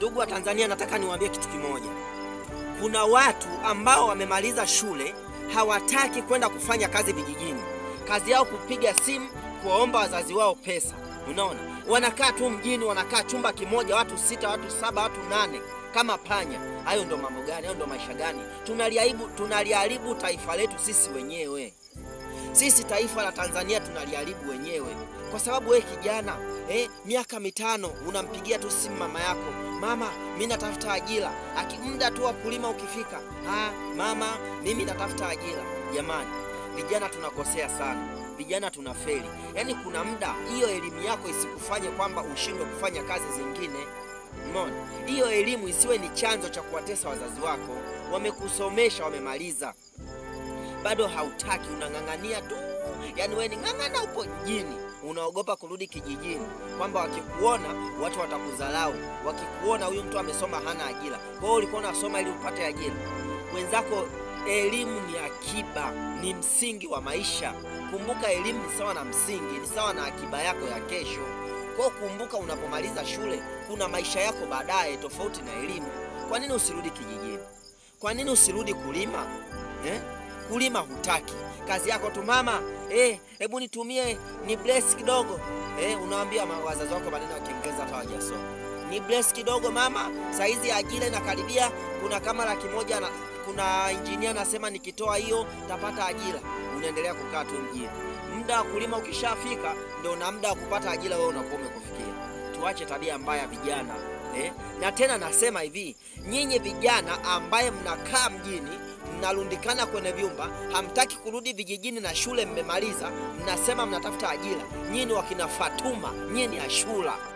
Ndugu wa Tanzania, nataka niwaambie kitu kimoja. Kuna watu ambao wamemaliza shule hawataki kwenda kufanya kazi vijijini. Kazi yao kupiga simu kuwaomba wazazi wao pesa. Unaona, wanakaa tu mjini, wanakaa chumba kimoja, watu 6, watu 7, watu 8 kama panya. Hayo ndo mambo gani? Hayo ndo maisha gani? Tunaliharibu taifa letu sisi wenyewe. Sisi taifa la Tanzania tunaliharibu wenyewe. Kwa sababu wewe kijana, miaka 5 unampigia tu simu mama yako, mama mimi natafuta ajira. Muda tu wa kulima ukifika, mama mimi natafuta ajira. Jamani, vijana tunakosea sana. Vijana tunafeli. Yaani kuna muda hiyo elimu yako isikufanye kwamba ushindwe kufanya kazi zingine. Umeona? Hiyo elimu isiwe ni chanzo cha kuwatesa wazazi wako. Wamekusomesha, wamemaliza, bado hautaki, unang'ang'ania tu. Yaani wewe ni ng'ang'ana, upo mjini, unaogopa kurudi kijijini kwamba wakikuona watu watakudharau, wakikuona huyu mtu amesoma hana ajira. Kwa hiyo ulikuwa unasoma ili upate ajira. Wenzako, elimu ni akiba, ni msingi wa maisha. Kumbuka elimu ni sawa na msingi, ni sawa na akiba yako ya kesho. Kwa hiyo kumbuka, unapomaliza shule kuna maisha yako baadaye tofauti na elimu. Kwa nini usirudi kijijini? Kwa nini usirudi kulima? Kulima hutaki. Kazi yako tu mama, hebu nitumie ni bless kidogo. Unawaambia wazazi wako maneno ya Kiingereza hata hawajasoma. Ni bless kidogo mama, saizi ajira inakaribia, kuna kama 100,000 na kuna engineer anasema nikitoa hiyo tapata ajira. Unaendelea kukaa tu mjini. Muda wa kulima ukishafika ndio na muda wa kupata ajira wewe unakuwa umekufikia. Tuache tabia mbaya vijana. Na tena nasema hivi, nyinyi vijana ambaye mnakaa mjini, mnarundikana kwenye vyumba, hamtaki kurudi vijijini na shule mmemaliza, mnasema mnatafuta ajira. Nyinyi wakina Fatuma, nyinyi Ashura.